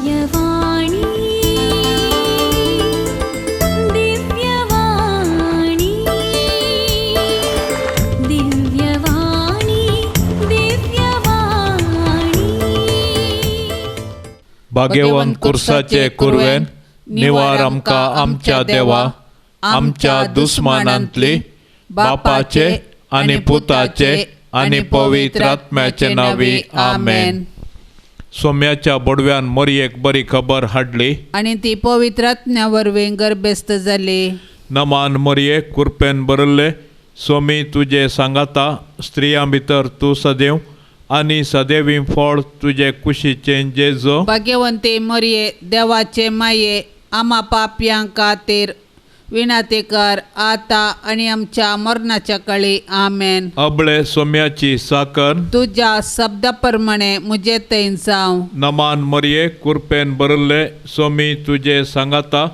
दिव्यवाणी दिव्यवाणी दिव्यवाणी दिव्यवाणी. भाग्यवंत कुर्साचे कुरवेन निवार आमकां आमच्या देवा आमच्या दुस्मानांतली बापाचे आनी पुताचे आनी पवित्र आत्म्याचे नांवी आमेन. सोम्याच्या बोडव्यान मोरयेक बरी खबर हाडली आनी ती पवित्र आत्म्या वरवीं गर्भेस्त जाली. नमान मोरये कुरपेन बरल्ले सोमी तुजे सांगाता स्त्रियां भितर तूं सदैव आनी सदैवी फळ तुजे कुशीचें जेजो. भाग्यवंती मरये देवाचे माये आमा पापयां खातीर विनाती कर आता आनी आमच्या मरणाच्या काळी आमेन. अबळे सोम्याची साकर तुज्या शब्दा प्रमाणे म्हजे थंय जावं. नमान मरये कुरपेन बरल्ले सोमी तुजे सांगाता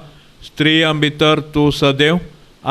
स्त्रियां भितर तूं सदैव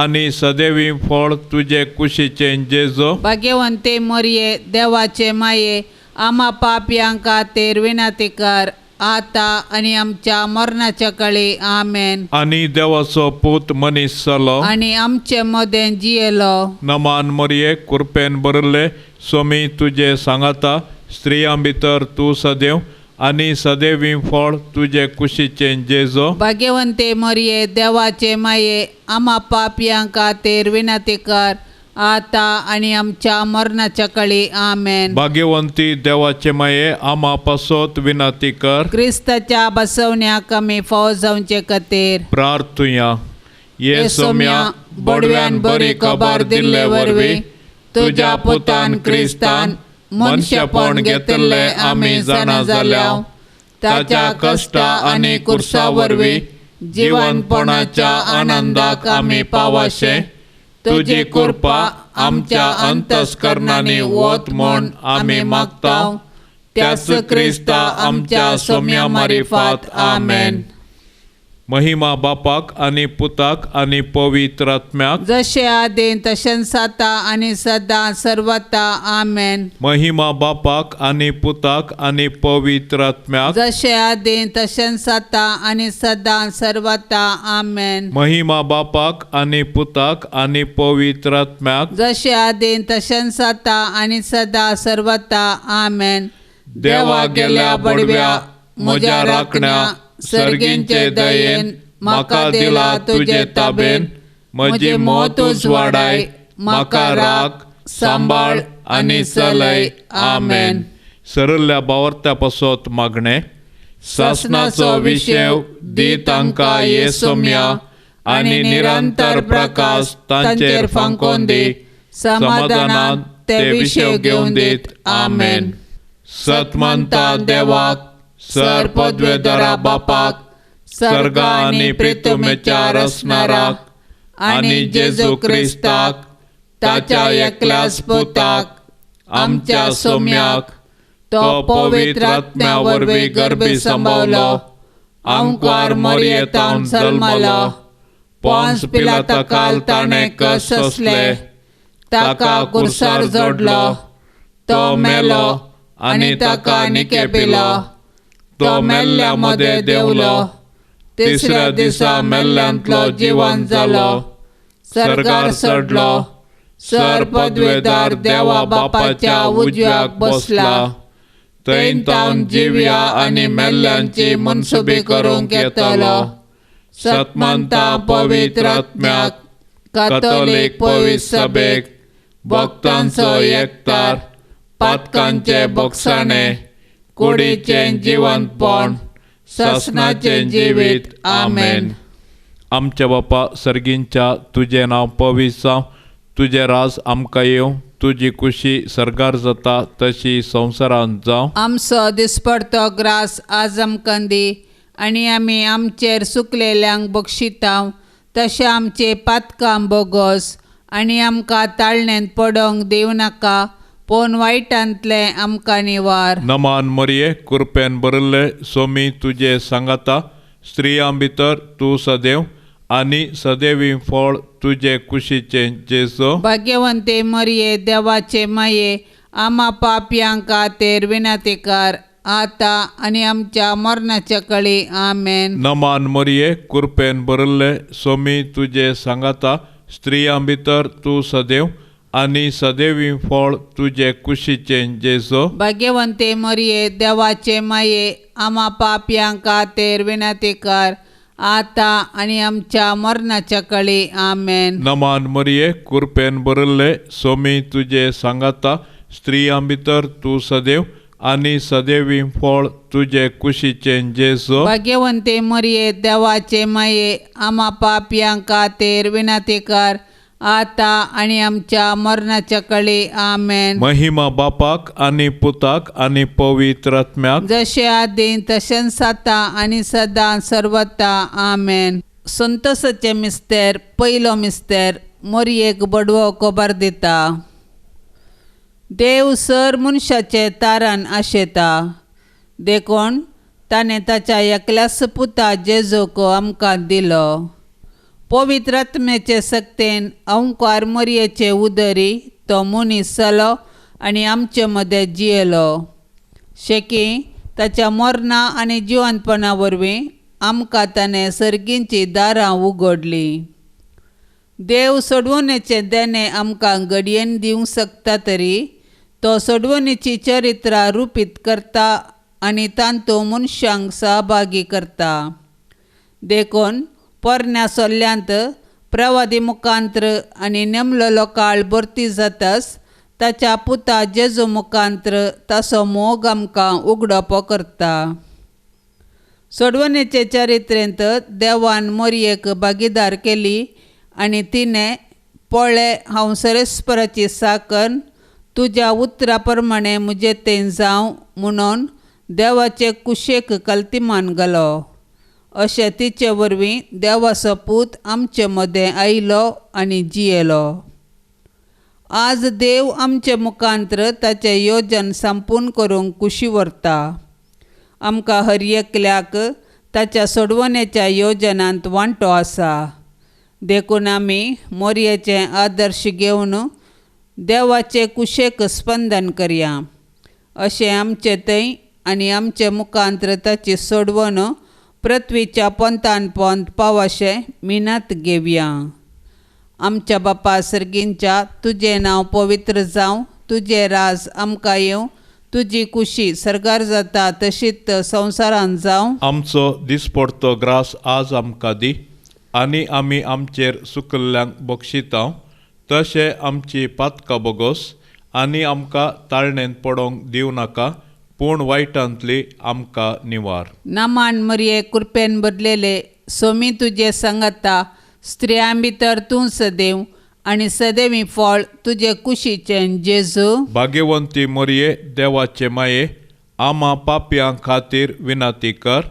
आनी सदैवी फळ तुजे कुशीचें जेजो. भाग्यवंती मरये देवाचे माये आमा पापयां खातीर विनाती कर आता आनी आमच्या मरणाच्या काळी आमेन. आनी देवाचो पूत मनीस जालो आनी आमचे मदें जियेलो. नमान मरये कुरपेन बरल्ले सोमी तुजे सांगाता स्त्रियां भितर तूं सदैव आनी सदैवी फळ तुजे कुशीचें जेजो. भाग्यवंती मरये देवाचे माये आमा पापयां खातीर विनाती कर आता आनी आमच्या मरणाच्या काळी आमेन. भाग्यवंती देवाचे माये आमा पासत विनंती कर. क्रिस्ताच्या बसवण्याक आमी फावो जावचे खातीर प्रार्थुया. ये सोम्या बोडव्यान बरी खबर दिल्ले वरवीं तुज्या पुतान क्रिस्तान मनशेपण घेतिल्लें आमी जाणा जाल्या. ताच्या कश्टा आनी कुर्सा वरवीं जिवनपणाच्या आनंदाक आमी पावाशे तुजी कृपा आमच्या अंतस्करणांनी वत म्हूण आमी मागता. त्याच क्रिस्ता आमच्या सोम्या मारिफात आमेन. महिमा बापाक आनी पुताक आनी पवित्र आत्म्याक जशे आदीं तशेंच आतां आनी सदां सर्वता आमेन. महिमा बापाक आनी पुताक आनी पवित्र आत्म्याक जशे आदीं तशेंच आतां आनी सदां सर्वता आमेन. महिमा बापाक आनी पुताक आनी पवित्र आत्म्याक जशे आदीं तशेंच आतां आनी सदां सर्वता आमेन. देवा गेल्या बडव्या म्हज्या राखण्या सर्गींचे दयेन म्हाका दिला तुजे ताबेन म्हजी मौत उजवाडाय म्हाका राख सांबाळ आनी चलय आमेन. सरल्ल्या बावर्त्या पासत मागणें. सासनाचो विशेव दी तांकां ये सोम्या आनी निरंतर प्रकाश तांचेर फांकोन दी. समाधानान ते विशेव घेवन दीत आमेन. सतमंता देवाक सर पदवेदारा बापाक सर्गा आनी प्रितुमेच्या रसणाराक आनी जेजू क्रिस्ताक ताच्या एकल्याच पुताक आमच्या सोम्याक तो पवित्र आत्म्या वरवीं गर्भी सांबावलो आंकवार मोरयेतावन जल्मलो पोन्स पिलाता काल ताणें कश्ट सोंसले ताका कुर्सार जोडलो तो मेलो आनी ताका निकेपिलो तो मेल्ल्या मदें देंवलो तिसऱ्या दिसा मेल्ल्यांतलो जिवन जालो सर्गार चडलो सर पदवेदार देवा बापाच्या उजव्याक बसला थंय तावन जिव्या आनी मेल्ल्यांची मनसुबी करूंक येतलो. सतमंता पवित्र आत्म्याक कातोलीक पवित्र सभेक भक्तांचो एकतार पातकांचे बोगसाणे कुडीचें जिवंतपण सासनाचें जिवीत आमेन. आमच्या बापा सर्गींच्या तुजें नांव पवित्र जावं तुजें राज आमकां येवं तुजी कुशी सर्गार जाता तशी संवसारांत जावं. आमचो दिसपडतो ग्रास आज आमकां दी आनी आमी आमचेर सुकलेल्यांक बक्षितांव तशें आमचें पातकां बोगोस आनी आमकां ताळणेंत पडोवंक दिवं नाका पूण वायटांतलें आमकां निवार. नमान मरये कुरपेन भरिल्ले सोमी तुजे सांगाता स्त्रियां भितर तूं सदैव आनी सदैवी फळ तुजे कुशीचें जेजो. भाग्यवंते मरये देवाचे माये आमा पापयांक खातीर विनंती कर आतां आनी आमच्या मरणाच्या कळी. आमेन. नमान मरिये, कृपेन भरिल्ले, सोमी तुजे सांगाता, स्त्रियां भितर तूं सदैव आनी सदैवी फळ तुजे कुशीचें जेजो. भाग्यवंते मरिये, देवाचे माये, आमा पापयां खातीर विनंती कर, आतां आनी आमच्या मरणाच्या कळी. आमेन. नमान मरिये, कृपेन भरिल्ले, सोमी तुजे सांगाता, स्त्रियां भितर तूं सदैव आनी सदैवी फळ तुजे कुशीचें जेजो. भाग्यवंते मरिये, देवाचे माये, आमा पापयां खातीर विनंती कर, आतां आनी आमच्या मरणाच्या कळी. आमेन. महिमा बापाक आनी पुताक आनी पवित्र आत्म्याक, जशें आदीं तशेंच आतां आनी सदां सर्वता. आमेन. संतोसाचें मिस्तेर. पयलो मिस्तेर. मोरयेक बडवो खबर दिता. देव सर मनशाचें तारान आशेता, देखून ताणें ताच्या एकल्याच पुता जेजूक आमकां दिलो. पवित्र आत्म्याचे सक्तेन अंकार मोरयेचे उदरी तो मनीस जालो आनी आमचे मदें जियेलो. शेकी ताच्या मरणा आनी जिवंतपणा वरवीं आमकां ताणें सर्गींचीं दारां उगडलीं. देव सोडवणेचें देणें आमकां घडयेन दिवंक शकता तरी तो सोडवणेची चरित्रां रुपीत करता आनी तांतूं मनशांक सहभागी करता. देखून पोरण्या सोल्ल्यांत प्रवादी मुखांत्र आनी नेमलेलो काळ भरती जाताच ताच्या पुता जेजू मुखांत्र ताचो मोग आमकां उगडपो करता. सोडवणेचे चरित्रेंत देवान मोरयेक भागीदार केली आनी तिणें पळय हांव सरेस्पराची साकन तुज्या उतरा प्रमाणें म्हजें तें जावं म्हणून देवाचे कुशेक कल्तिमान घालो. अशें तिचे वरवीं देवाचो पूत आमचे मदें आयलो आनी जियेलो. आज देव आमचे मुखांत्र ताचें योजन संपूर्ण करूंक कुशी व्हरता. आमकां हर एकल्याक ताच्या सोडवणेच्या योजनांत वांटो आसा. देखून आमी मोरयेचें आदर्श घेवन देवाचे कुशेक स्पंदन करया. अशें आमचे थंय आनी आमचे मुखांत्र ताची सोडवण पृथ्वीच्या पोंतान पोंत पावशें मिनत घेवया. आमच्या बापा सर्गींच्या, तुजें नांव पवित्र जावं, तुजें राज आमकां येवं, तुजी कुशी सर्गार जाता तशीच संवसारांत जावं. आमचो दिसपडतो ग्रास आज आमकां दी आनी आमी आमचेर सुकल्ल्यांक बक्षितांव तशें आमची पातकां बोगोस आनी आमकां ताळणेंत पडोवंक दिवं नाका, पूण वायटांतली आमकां निवार. नमान मरिये, कृपेन भरलेले, सोमी तुजे सांगाता, स्त्रियां भितर तूं सदैव आनी सदैवी फळ तुजे कुशीचें जेजू. भाग्यवंती मरिये, देवाचे माये, आमा पापयां खातीर विनंती कर,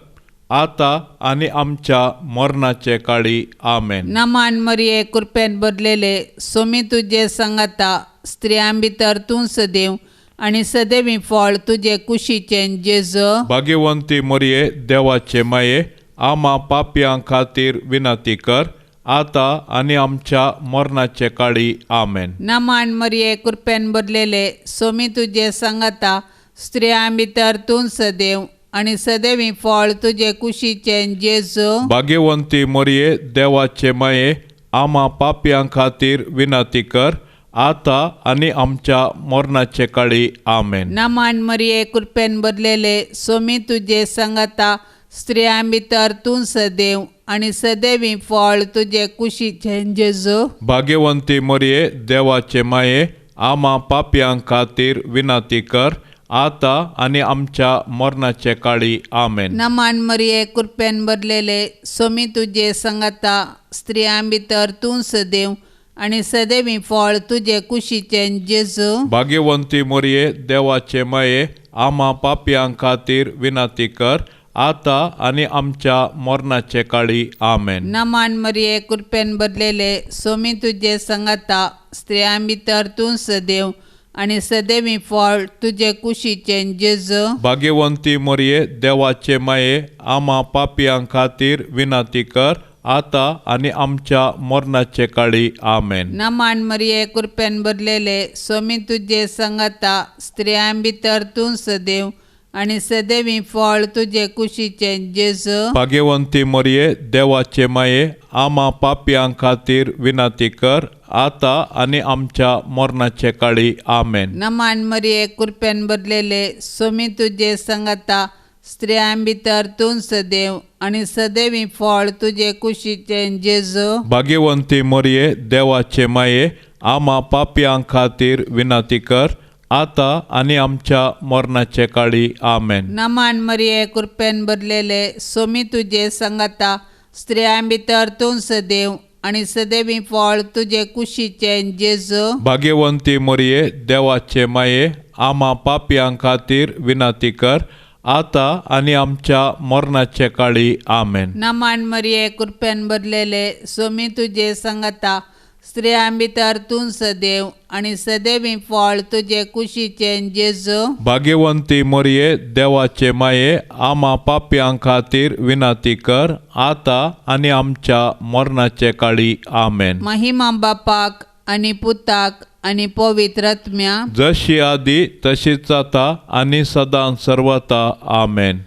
आतां आनी आमच्या मरणाचे काळी. आमेन. नमान मरिये, कृपेन भरलेले, सोमी तुजे सांगाता, स्त्रियां भितर तूं सदैव आनी सदैवी फळ तुजे कुशीचें जेजू. भाग्यवंती मरिये, देवाचे माये, आमा पापयां खातीर विनंती कर, आतां आनी आमच्या मरणाचे काळी. आमेन. नमान मरिये, कृपेन भरलेले, सोमी तुजे सांगाता, स्त्रियां भितर तूं सदैव आनी सदैवी फळ तुजे कुशीचें जेजू. भाग्यवंती मरिये, देवाचे माये, आमा पापयां खातीर विनंती कर, आतां आनी आमच्या मरणाचे काळी. आमेन. नमान मरिये, कृपेन भरलेले, सोमी तुजे सांगाता, स्त्रियां भितर तूं सदैव आनी सदैवी फळ तुजे कुशीचें जेजू. भाग्यवंती मरिये, देवाचे माये, आमा पापयां खातीर विनंती कर, आतां आनी आमच्या मरणाचे काळी. आमेन. नमान मरिये, कृपेन भरलेले, सोमी तुजे सांगाता, स्त्रियां भितर तूं सदैव आनी सदैवी फळ तुजे कुशीचें जेजू. भाग्यवंती मरिये, देवाचे माये, आमा पापयां खातीर विनंती कर, आतां आनी आमच्या मरणाचे काळी. आमेन. नमान मरिये, कृपेन भरलेले, सोमी तुजे सांगाता, स्त्रियां भितर तूं सदैव आनी सदैवी फळ तुजे कुशीचें जेजू. भाग्यवंती मरिये, देवाचे माये, आमा पापयां खातीर विनंती कर, आतां आनी आमच्या मरणाचे काळी. आमेन. नमान मरिये, कृपेन भरलेले, सोमी तुजे सांगाता, स्त्रियां भितर तूं सदैव आनी सदैवी फळ तुजे कुशीचें जेजू. भाग्यवंती मरिये देवाचे माये आमा पापयां खातीर विनंती कर आतां आनी आमच्या मरणाचे काळी. आमेन. नमान मरिये कृपेन भरलेले सोमी तुजे संगता स्त्रियां भितर तूं सदैव आनी सदैवी फळ तुजे कुशीचें जेजू. भाग्यवंती मरिये देवाचे माये आमा पापयां खातीर विनंती कर आतां आनी आमच्या मरणाचे काळी. आमेन. नमान मरिये कृपेन भरलेले सोमी तुजे संगता स्त्रियां भितर तूं सदैव आनी सदैवी फळ तुजे कुशीचें जेजू. भाग्यवंती मरिये देवाचे माये आमा पापयां खातीर विनंती कर आतां आनी आमच्या मरणाचे काळी. आमेन. नमान मरिये कृपेन भरलेले सोमी तुजे संगता स्त्रियां भितर तूं सदैव आनी सदैवी फळ तुजे कुशीचें जेजू. भाग्यवंती मरिये देवाचे माये आमा पापयां खातीर विनंती कर आतां आनी आमच्या मरणाचे काळी. आमेन. महिमा बापाक आनी पुताक आनी पवित्र आत्म्या, जशी आदी तशीच जाता आनी सदां सर्वता. आमेन.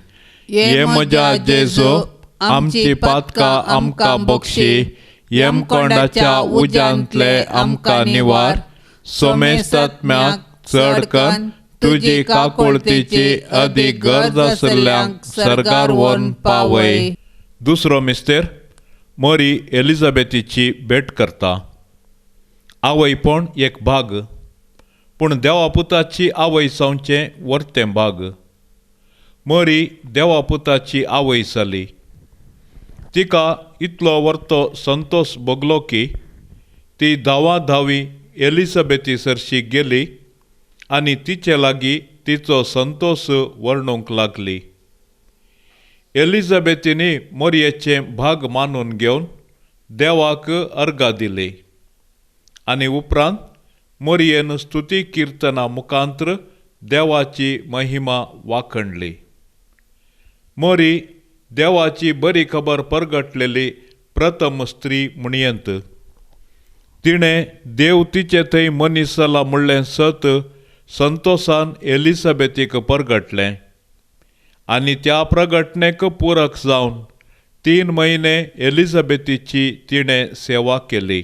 ये म्हज्या जेजू आमची पातकां आमकां बक्षी, यमकोंडाच्या उज्यांतले आमकां निवार, सोमेस्तात्म्याक चड कन्न तुजी काकुळतीची अदीक गरज आशिल्ल्यांक सर्गार व्हरून पावय. दुसरो मिस्तेर मरी एलिझाबेथीची भेट करता. आवयपण एक भाग, पूण देवापुताची आवय जावचें वर्तें भाग. मरी देवापुताची आवय जाली. तिका इतलो वर्तो संतोष भोगलो की ती धांवा धांवी एलिझाबेथी सरशी गेली आनी तिचे लागीं तिचो संतोष वर्णूंक लागली. एलिझाबेथीनी मोरयेचें भाग मानून घेवन देवाक अर्गां दिली आनी उपरांत मोरयेन स्तुती किर्तना मुखांत्र देवाची महिमा वाखणली. मोरी देवाची बरी खबर परगटलेली प्रथम स्त्री म्हणयेंत. तिणें देव तिचे थंय मनीस जाला म्हणलें सत संतोषान एलिझाबेथीक परगटलें आनी त्या प्रगटणेक पुरक जावन 3 म्हयने एलिझाबेथीची तिणें सेवा केली.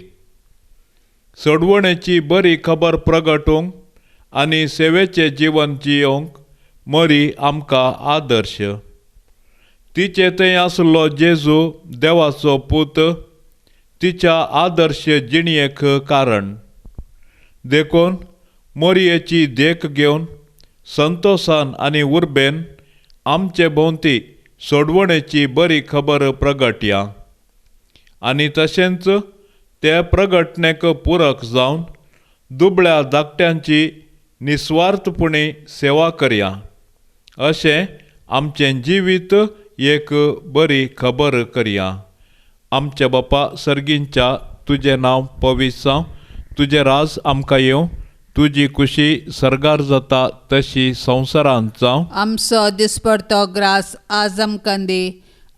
सोडवणेची बरी खबर प्रगटूंक आनी सेवेचें जिवन जियोवंक मरी आमकां आदर्श. तिचे थंय आसलो जेजू देवाचो पूत तिच्या आदर्श जिणेक कारण. देखून मोरयेची देख घेवन संतोषान आनी उर्बेन आमचे भोंवती सोडवणेची बरी खबर प्रगटया आनी तशेंच ते प्रगटणेक पुरक जावन दुबळ्या धाकट्यांची निस्वार्थपणी सेवा करया. अशें आमचें जिवीत एक बरी खबर करया. आमच्या बापा सर्गींच्या तुजें नांव पवित्र जावं, तुजें राज आमकां येवं, तुजी खुशी सर्गार जाता तशी संवसारांत जावं. आमचो दिसपडतो ग्रास आज आमकां दी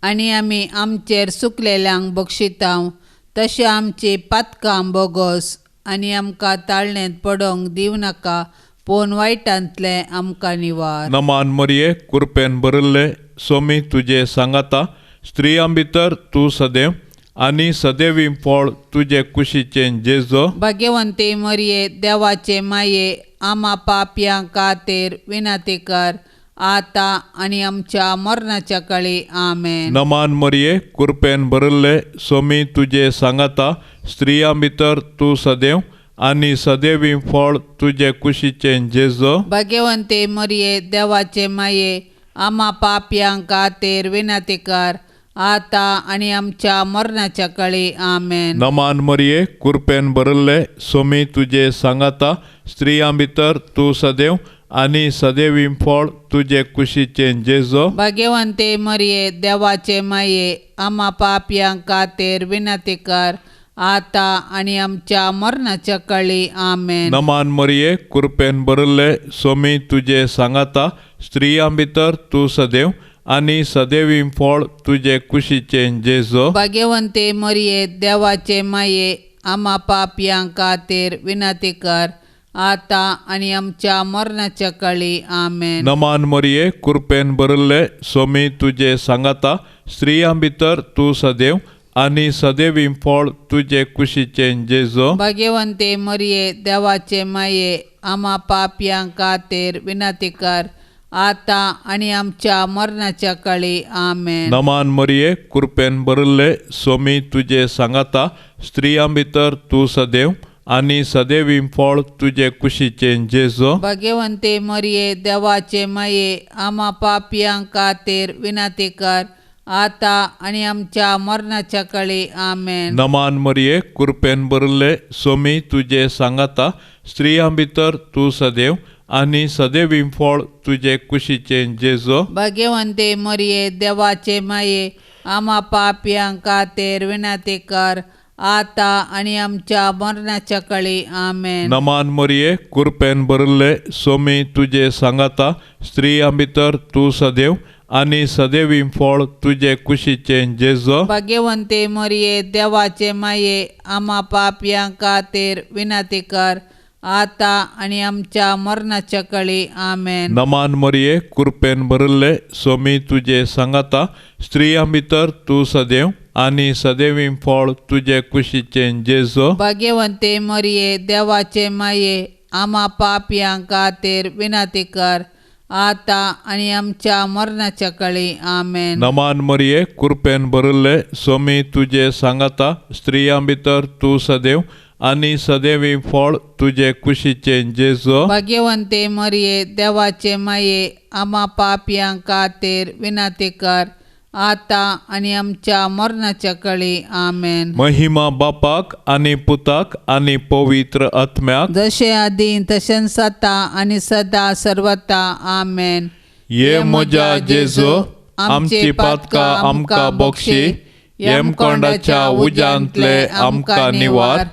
आनी आमी आमचेर सुकलेल्यांक बक्षितांव तशें आमची पातकां बोगोस आनी आमकां ताळणेंत पडोवंक दिवं नाका, पूण वायटांतलें आमकां निवार. नमान मरिये कृपेन भरिल्ले सोमी तुजे सांगाता, स्त्रियां भितर तूं सदैव आनी सदैवी फळ तुजे कुशीचें जेजो. भाग्यवंती मरिये देवाचे माये आमा पापयां खातीर विनंती कर आतां आनी आमच्या मरणाच्या काळी. आमेन. नमान मरिये कृपेन भरिल्ले सोमी तुजे सांगाता, स्त्रियां भितर तूं सदैव आनी सदैवी फळ तुजे कुशीचें जेजो. भाग्यवंती मरिये देवाचे माये आमा पापयां खातीर विनंती कर आतां आनी आमच्या मरणाच्या काळी. आमेन. नमान मरिये कृपेन भरिल्ले सोमी तुजे सांगाता, स्त्रियां भितर तूं सदैव आनी सदैवी फळ तुजे कुशीचें जेजो. भाग्यवंती मरिये देवाचे माये आमा पापयां खातीर विनंती कर आतां आनी आमच्या मरणाच्या काळी. आमेन. नमान मरिये कृपेन भरिल्ले सोमी तुजे सांगाता, स्त्रियां भितर तूं सदैव आनी सदैवी फळ तुजे कुशीचें जेजो. भाग्यवंती मरिये देवाचे माये आमा पापयां खातीर विनंती कर आतां आनी आमच्या मरणाच्या काळी. आमेन. नमान मरिये, कृपेन भरिल्ले, स्वामी तुजे सांगाता, स्त्रियां भितर तूं सदैव आनी सदैवी फळ तुजे कुशीचें जेजू. भाग्यवंते मरिये, देवाचे माये, आमा पापयां खातीर विनंती कर, आतां आनी आमच्या मरणाच्या काळी. आमेन. नमान मरिये, कृपेन भरिल्ले, स्वामी तुजे सांगाता, स्त्रियां भितर तूं सदैव आनी सदैवी फळ तुजे कुशीचें जेजू. भाग्यवंते मरिये, देवाचे माये, आमा पापयां खातीर विनंती कर, आतां आनी आमच्या मरणाच्या काळी. आमेन. नमान मरिये, कृपेन भरिल्ले, स्वामी तुजे सांगाता, स्त्रियां भितर तूं सदैव आनी सदैवी फळ तुजे कुशीचें जेजू. भाग्यवंते मरिये, देवाचे माये, आमा पापयां खातीर विनंती कर, आतां आनी आमच्या मरणाच्या काळी. आमेन. नमान मरिये, कृपेन भरिल्ले, स्वामी तुजे सांगाता, स्त्रियां भितर तूं सदैव आनी सदैवी फळ तुजे कुशीचें जेजू. भाग्यवंते मरिये, देवाचे माये, आमा पापयां खातीर विनंती कर, आतां आनी आमच्या मरणाच्या काळी. आमेन. नमान मरिये, कृपेन भरिल्ले, स्वामी तुजे सांगाता, स्त्रियां भितर तूं सदैव आनी सदैवी फळ तुजे कुशीचें जेजू. भाग्यवंते मरिये, देवाचे माये, आमा पापयां खातीर विनंती कर, आतां आनी आमच्या मरणाच्या काळी. आमेन. नमान मरिये, कृपेन भरिल्ले, स्वामी तुजे सांगाता, स्त्रियां भितर तूं सदैव आनी सदैवी फळ तुजे कुशीचें जेजू. भाग्यवंते मरिये, देवाचे माये, आमा पापयां खातीर विनंती कर, आतां आनी आमच्या मरणाच्या काळी. आमेन. महिमा बापाक आनी पुताक आनी पवित्र आत्म्याक, जशें आदीं तशेंच आतां आनी सदां सर्वता. आमेन. ये म्हज्या जेजू, आमची पातकां आमकां बक्षी, येमकोंडाच्या उज्यांतले आमकां निवार,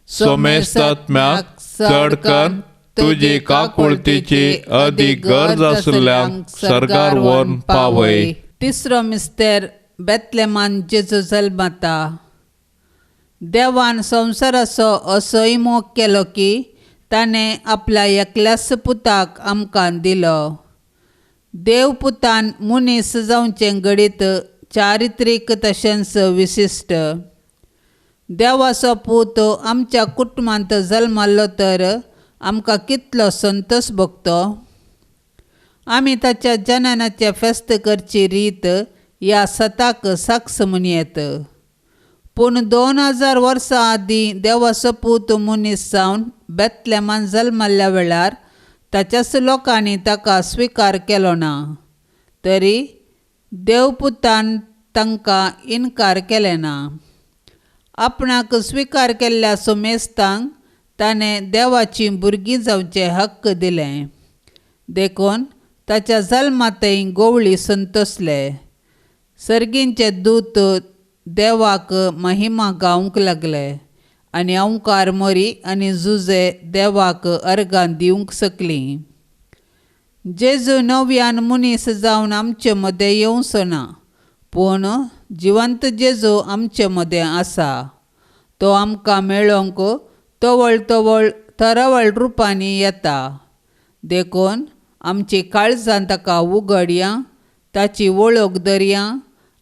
सोमेस्तात्म्याक चड करून तुजी काकुळतीची अदीक गरज आशिल्ल्यांक सर्गार व्हरून पावय. तिसरो मिस्तेर बेतलेमान जेजू जल्मता. देवान संवसाराचो असोय मोग केलो की ताणें आपल्या एकल्याच पुताक आमकां दिलो. देव पुतान मनीस जावचें घडीत चारित्रीक तशेंच विशिश्ट. देवाचो पूत आमच्या कुटुंबांत जल्मल्लो तर आमकां कितलो संतोश भोगतो. आमी ताच्या जननाचें फेस्त करची रीत ह्या सताक साक्ष म्हणयेत. पूण 2000 वर्सां आदीं देवाचो पूत मनीस जावन बेतलेमान जल्मल्ल्या वेळार ताच्याच लोकांनी ताका स्विकार केलो ना, तरी देवपुतान तांकां इनकार केलें ना. आपणाक स्विकार केल्ल्या सुमेस्तांक ताणें देवाचीं भुरगीं जावचें हक्क दिलें. देखून ताच्या जल्मांतय गोवळी संतोसले. सर्गींचे दूत देवाक महिमा गावंक लागले आनी ओंकार मोरी आनी जुजे देवाक अर्गां दिवंक शकलीं. जेजू नव्यान मनीस जावन आमचे मदें येवचो ना, पूण जिवंत जेजू आमचे मदें आसा. तो आमकां मेळोवंक तवळ तवळ थरावळ रुपांनी येता. देखून आमची काळजां ताका उगडया, ताची वळख धरया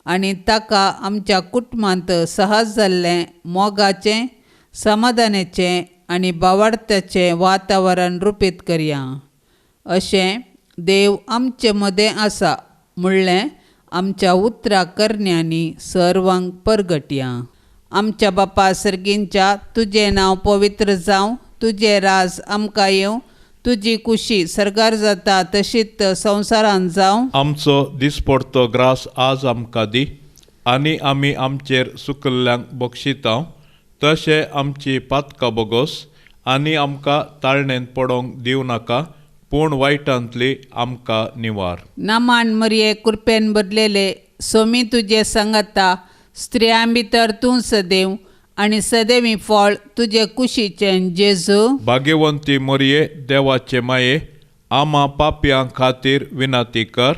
आनी ताका आमच्या कुटुंबांत सहज जाल्लें मोगाचें, समाधानाचें आनी भावार्थाचें वातावरण रुपीत करया. अशें देव आमचे मदें आसा म्हणलें आमच्या उतरां करण्यांनी सर्वांक परगटया. आमच्या बापा सर्गींच्या, तुजें नांव पवित्र जावं, तुजें राज आमकां येवं, तुजी कुशी सर्गार जाता तशीच संवसारांत जावं. आमचो दिसपडतो ग्रास आज आमकां दी आनी आमी आमचेर सुकल्ल्यांक बक्षितांव, तशें आमची पातकां बोगोस आनी आमकां ताळणेंत पडोवंक दिवं नाका, पूण वायटांतली आमकां निवार. नमान मरिये, कृपेन भरलेले, सोमी तुजे संगता, स्त्रियां भितर तूं सदैव आनी सदैवी फळ तुजे कुशीचें जेजू. भाग्यवंती मरिये, देवाचे माये, आमा पापयां खातीर विनंती कर,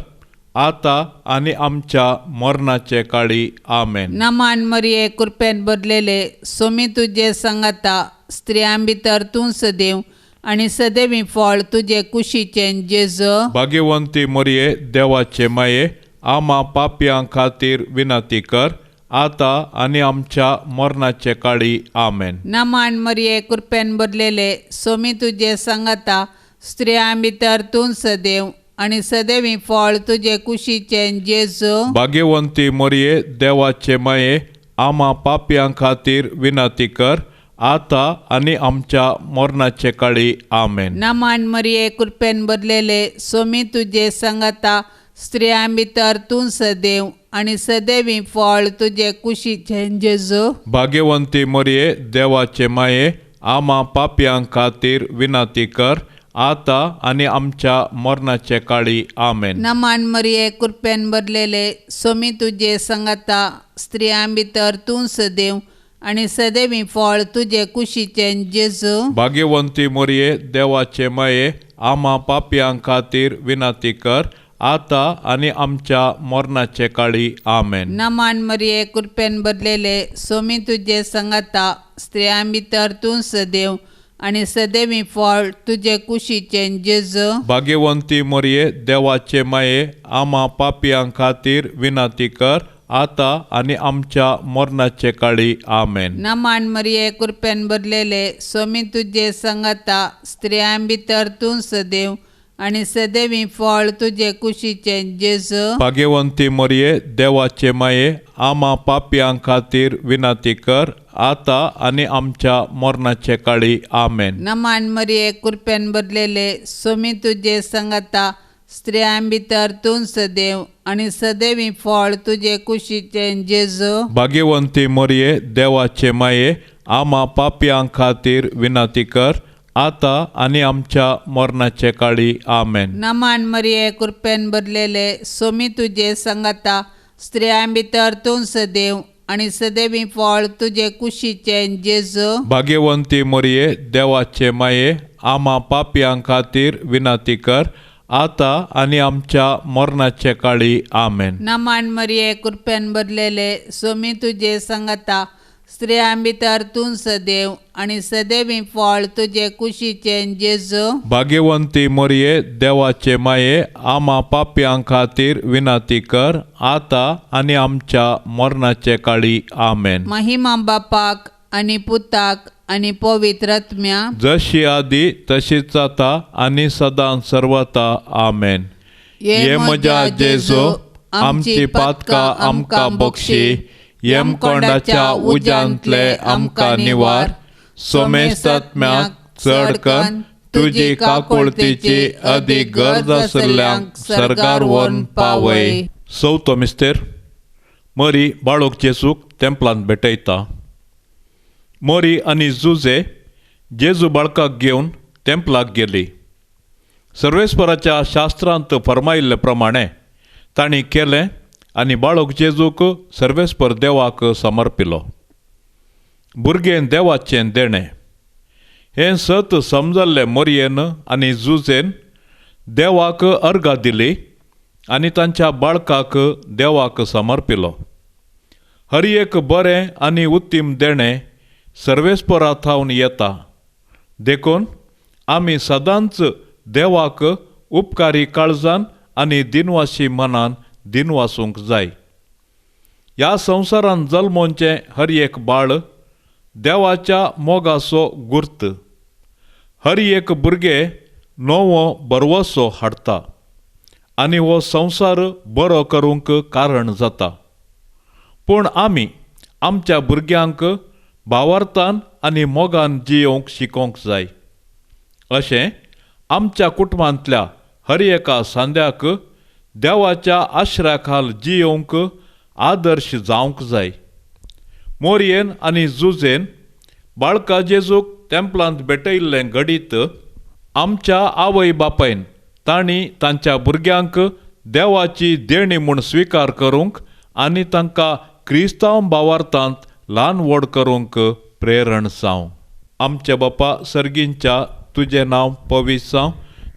आतां आनी आमच्या मरणाचे काळी. आमेन. नमान मरिये, कृपेन भरलेले, सोमी तुजे संगता, स्त्रियां भितर तूं सदैव आनी सदैवी फळ तुजे कुशीचें जेजू. भाग्यवंती मरिये देवाचे माये, आमा पापयां खातीर विनंती कर, आतां आनी आमच्या मरणाचे काळी. आमेन. नमन मरिये, कृपेन भरलेले, सोमी तुजे सांगाता, स्त्रियां भितर तूं सदैव आनी सदैवी फळ तुजे कुशीचें जेजू. भाग्यवंती मरिये देवाचे माये, आमा पापयां खातीर विनंती कर, आतां आनी आमच्या मरणाचे काळी. आमेन. नमन मरिये, कृपेन भरलेले, सोमी तुजे सांगाता, स्त्रियां भितर तूं सदैव आनी सदैवी फळ तुजे कुशीचें जेजू. भाग्यवंती मरिये देवाचे माये, आमा पापयां खातीर विनंती कर, आतां आनी आमच्या मरणाचे काळी. आमेन. नमन मरिये, कृपेन भरलेले, सोमी तुजे सांगाता, स्त्रियां भितर तूं सदैव आनी सदैवी फळ तुजे कुशीचें जेजू. भाग्यवंती मरिये देवाचे माये, आमा पापयां खातीर विनंती कर, आतां आनी आमच्या मरणाचे काळी. आमेन. नमन मरिये, कृपेन भरलेले, सोमी तुजे सांगाता, स्त्रियां भितर तूं सदैव आनी सदैवी फळ तुजे कुशीचें जेजू. भाग्यवंती मरिये देवाचे माये, आमा पापयां खातीर विनंती कर, आतां आनी आमच्या मरणाचे काळी. आमेन. नमन मरिये, कृपेन भरलेले, सोमी तुजे सांगाता, स्त्रियां भितर तूं सदैव आनी सदैवी फळ तुजे कुशीचें जेजू. भाग्यवंती मरिये देवाचे माये, आमा पापयां खातीर विनंती कर, आतां आनी आमच्या मरणाचे काळी. आमेन. नमन मरिये, कृपेन भरलेले, सोमी तुजे सांगाता, स्त्रियां भितर तूं सदैव आनी सदैवी फळ तुजे कुशीचें जेजू. भाग्यवंती मरिये देवाचे माये, आमा पापयां खातीर विनंती कर, आतां आनी आमच्या मरणाचे काळी. आमेन. नमन मरिये, कृपेन भरलेले, सोमी तुजे सांगाता, स्त्रियां भितर तूं सदैव आनी सदैवी फळ तुजे कुशीचें जेजू. भाग्यवंती मरिये देवाचे माये, आमा पापयां खातीर विनंती कर, आतां आनी आमच्या मरणाचे काळी. आमेन. नमन मरिये, कृपेन भरलेले, सोमी तुजे सांगाता, स्त्रियां भितर तूं सदैव आनी सदैवी फळ तुजे कुशीचें जेजू. भाग्यवंती मरिये देवाचे माये, आमा पापयां खातीर विनंती कर, आतां आनी आमच्या मरणाचे काळी. आमेन. महिमा बापाक आनी पुताक आनी पवित्र आत्म्या, जशी आदी तशीच जाता आनी सदां सर्वता. आमेन. ये म्हज्या जेजू, आमची पातकां आमकां बक्षी, यमकोंडाच्या उज्यांतले आमकां निवार, सोमेस्तात्म्याक चड कन्न तुजी काकुळतीची अदीक गरज आशिल्ल्यांक सर्गार व्हरून पावय. चवथो मिस्तेर. मरी बाळोक जेजूक तेंपलांत भेटयता. मोरी आनी जुजे जेजू बाळकाक घेवन तेंपलाक गेली. सर्वेस्पराच्या शास्त्रांत फर्मायिल्ले प्रमाणे तांणी केलें आनी बाळक जेजूक सर्वेस्पर देवाक समर्पिलो. भुरगें देवाचें देणें हें सत समजल्लें मोरयेन आनी जुजेन देवाक अर्गां दिली आनी तांच्या बाळकाक देवाक समर्पिलो. हर एक बरें आनी उत्तीम देणें सर्वेस्परा थावन येता, देखून आमी सदांच देवाक उपकारी काळजान आनी दिनवासी मनान दिनवासूंक जाय. ह्या संवसारांत जल्मोवचें हर एक बाळ देवाच्या मोगाचो गुर्त. हर एक भुरगें नवो भरवसो हाडटा आनी हो संवसार बरो करूंक कारण जाता. पूण आमी आमच्या भुरग्यांक भावार्थान आनी मोगान जियोवंक शिकोवंक जाय. अशें आमच्या कुटुंबांतल्या हर एका सांद्याक देवाच्या आश्रया खाल जियोवंक आदर्श जावंक जाय. मोरयेन आनी जुजेन बाळका जेजूक तेंपलांत भेटयिल्लें घडीत आमच्या आवय बापायन तांणी तांच्या भुरग्यांक देवाची देणी म्हूण स्विकार करूंक आनी तांकां क्रिस्तांव भावार्थांत ल्हान व्हड करूंक प्रेरण जावं. आमच्या बापा सर्गींच्या, तुजें नांव पवित्र जावं,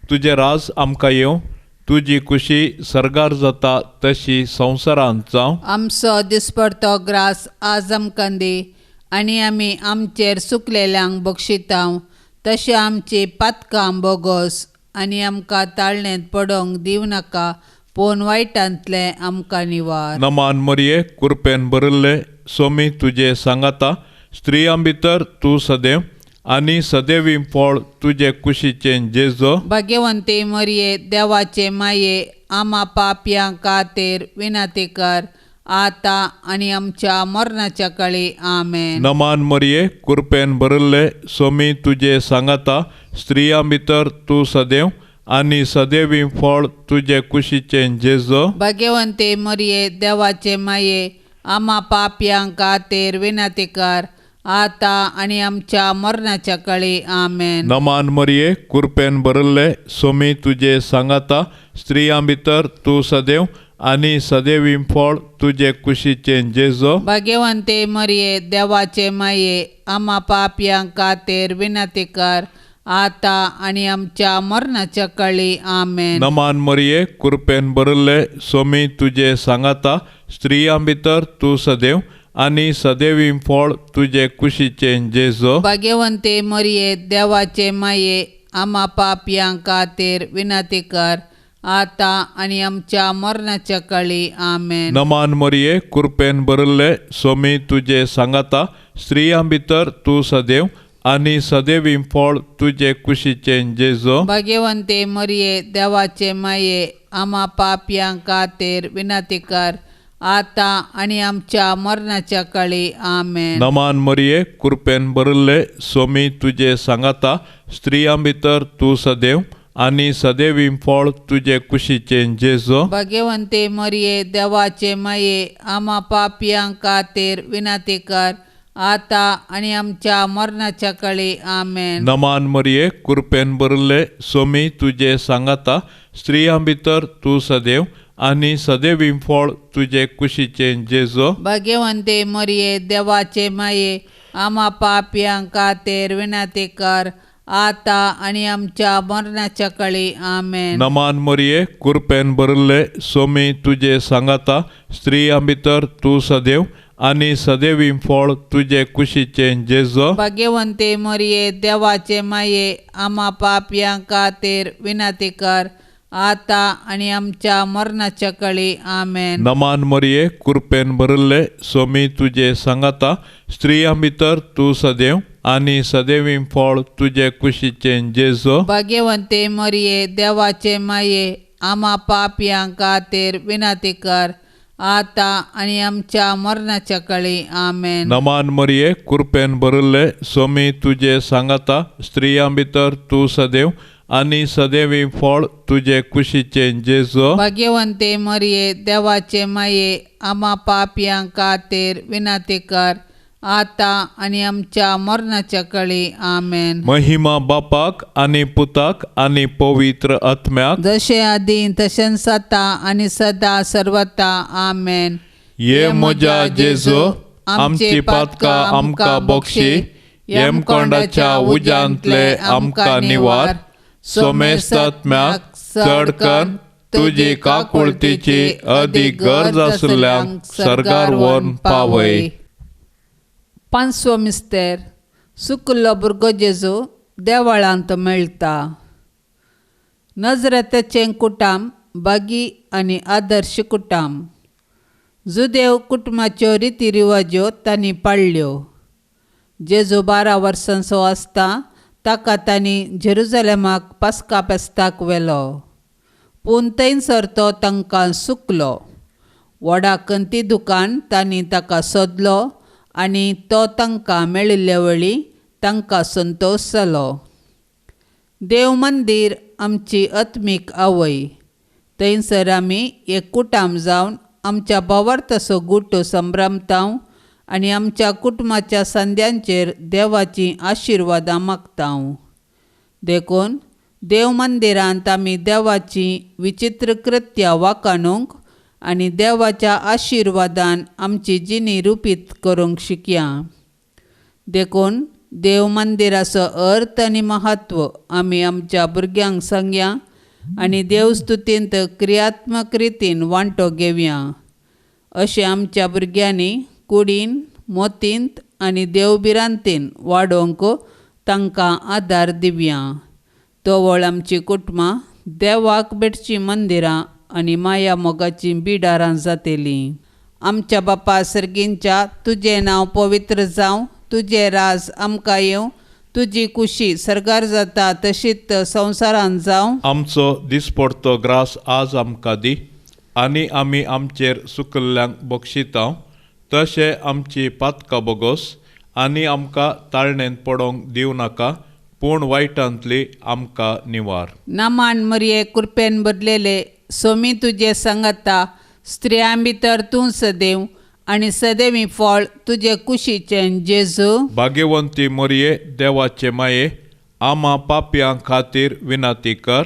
तुजें राज आमकां येवं, तुजी खुशी सर्गार जाता तशी संवसारांत जावं. आमचो दिसपडतो ग्रास आज आमकां दी आनी आमी आमचेर सुकलेल्यांक बक्षितांव तशें आमची पातकां बोगोस आनी आमकां ताळणेंत पडोंक दिवं नाका पूण वायटांतलें आमकां निवार. नमान मरिये कृपेन भरिल्ले सोमी तुजे सांगाता स्त्रियां भितर तूं सदैव आनी सदैवी फळ तुजे कुशीचें जेजो. भाग्यवंती मरिये देवाचे माये आमा पापयां खातीर विनंती कर आतां आनी आमच्या मरणाच्या काळी. आमेन. नमान मरिये कृपेन भरिल्ले सोमी तुजे सांगाता स्त्रियां भितर तूं सदैव आनी सदैवी फळ तुजे कुशीचें जेजो. भाग्यवंती मरिये देवाचे माये आमा पापयां खातीर विनंती कर आतां आनी आमच्या मरणाच्या काळी. आमेन. नमान मरिये कृपेन भरिल्ले सोमी तुजे सांगाता स्त्रियां भितर तूं सदैव आनी सदैवी फळ तुजे कुशीचें जेजो. भाग्यवंती मरिये देवाचे माये आमा पापयां खातीर विनंती कर आतां आनी आमच्या मरणाच्या काळी. आमेन. नमान मरिये कृपेन भरिल्ले सोमी तुजे सांगाता स्त्रियां भितर तूं सदैव आनी सदैवी फळ तुजे कुशीचें जेजो. भाग्यवंती मरिये देवाचे माये आमा पापयां खातीर विनंती कर आतां आनी आमच्या मरणाच्या काळी. आमेन. नमान मरिये कृपेन भरिल्ले सोमी तुजे सांगाता स्त्रियां भितर तूं सदैव आनी सदैवी फळ तुजे कुशीचें जेजो. भाग्यवंती मरिये देवाचे माये आमा पापयां खातीर विनंती कर आतां आनी आमच्या मरणाच्या काळी. आमेन. नमान मरिये कृपेन भरिल्ले सोमी तुजे सांगाता स्त्रियां भितर तूं सदैव आनी सदैवी फळ तुजे कुशीचें जेजो. भाग्यवंती मरिये देवाचे माये आमा पापयां खातीर विनंती कर आतां आनी आमच्या मरणाच्या काळी. आमेन. नमान मरिये कृपेन भरिल्ले सोमी तुजे सांगाता स्त्रियां भितर तूं सदैव आनी सदैवी फळ तुजे कुशीचें जेजो. भाग्यवंती मरिये देवाचे माये आमा पापयां खातीर विनंती कर आतां आनी आमच्या मरणाच्या काळी. आमेन. नमान मरिये कृपेन भरिल्ले सोमी तुजे सांगाता स्त्रियां भितर तूं सदैव आनी सदैवी फळ तुजे कुशीचें जेजो. भाग्यवंती मरिये देवाचे माये आमा पापयां खातीर विनंती कर आतां आनी आमच्या मरणाच्या काळी. आमेन. नमान मरिये कृपेन भरिल्ले सोमी तुजे सांगाता स्त्रियां भितर तूं सदैव आनी सदैवी फळ तुजे कुशीचें जेजो. भाग्यवंती मरिये देवाचे माये आमा पापयां खातीर विनंती कर आतां आनी आमच्या मरणाच्या काळी. आमेन. नमान मरिये कृपेन भरिल्ले सोमी तुजे सांगाता स्त्रियां भितर तूं सदैव आनी सदैवी फळ तुजे कुशीचें जेजो. भाग्यवंती मरिये देवाचे माये आमा पापयां खातीर विनंती कर आतां आनी आमच्या मरणाच्या काळी. आमेन. महिमा बापाक आनी पुताक आनी पवित्र आत्म्याक, जशें आदीं तशेंच आतां आनी सदां सर्वता. आमेन. ये म्हज्या जेजू आमची पातकां आमकां बक्षी, येमकोंडाच्या उज्यांतले आमकां निवार, सोमेस्तात्म्याक चड करून तुजी काकुळतीची अदीक गरज आशिल्ल्यांक सर्गार व्हरून पावय. पांचवो मिस्तेर सुकिल्लो भुरगो जेजू देवळांत मेळटा. नजरेताचें कुटाम बागी आनी आदर्श कुटाम. जुदेव कुटुंबाच्यो रिती रिवाज्यो तांणी पाळ्ळ्यो. जेजू 12 वर्सांचो आसता ताका तांणी जेरुजलेमाक पास्का फेस्ताक व्हेलो, पूण थंयसर तो तांकां सुकलो. व्हडा कंती दुकान तांणी ताका सोदलो आनी तो तांकां मेळिल्ले वळी तांकां संतोश जालो. देव मंदीर आमची आत्मीक आवय. थंयसर आमी एक कुटाम जावन आमच्या भावार्थाचो गुटो संभ्रमता आनी आमच्या कुटुंबाच्या संद्यांचेर देवाचीं आशिर्वादां मागता. देखून देव मंदिरांत आमी देवाचीं विचित्र कृत्यां वाखाणूंक आनी देवाच्या आशिर्वादान आमची जिणी रुपीत करूंक शिकया. देखून देव मंदिराचो अर्थ आनी म्हत्व आमी आमच्या भुरग्यांक सांगया आनी देवस्तुतींत क्रियात्मक रितीन वांटो घेवया. अशें आमच्या भुरग्यांनी कुडीन, मोतींत आनी देवभिरांतीन वाडोवंक तांकां आदार दिवया. तवळ आमची कुटुंबां देवाक भेटचीं मंदिरां आनी माया मोगाचीं बिडारां जातलीं. आमच्या बापा सर्गींच्या, तुजें नांव पवित्र जावं, तुजें राज आमकां येवं, तुजी कुशी सर्गार जाता तशीच संवसारांत जावं. आमचो दिसपडतो ग्रास आज आमकां दी आनी आमी आमचेर सुकल्ल्यांक बक्षिता तशें आमची पातकां बोगोस आनी आमकां ताळणेंत पडोंक दिवं नाका, पूण वायटांतली आमकां निवार. नामान मरये कृपेन भरलेले, सोमी तुजे सांगाता, स्त्रियां भितर तूं सदैव आनी सदैवी फळ तुजे कुशीचें जेजू. भाग्यवंती मरये देवाचे माये, आमा पापयां खातीर विनंती कर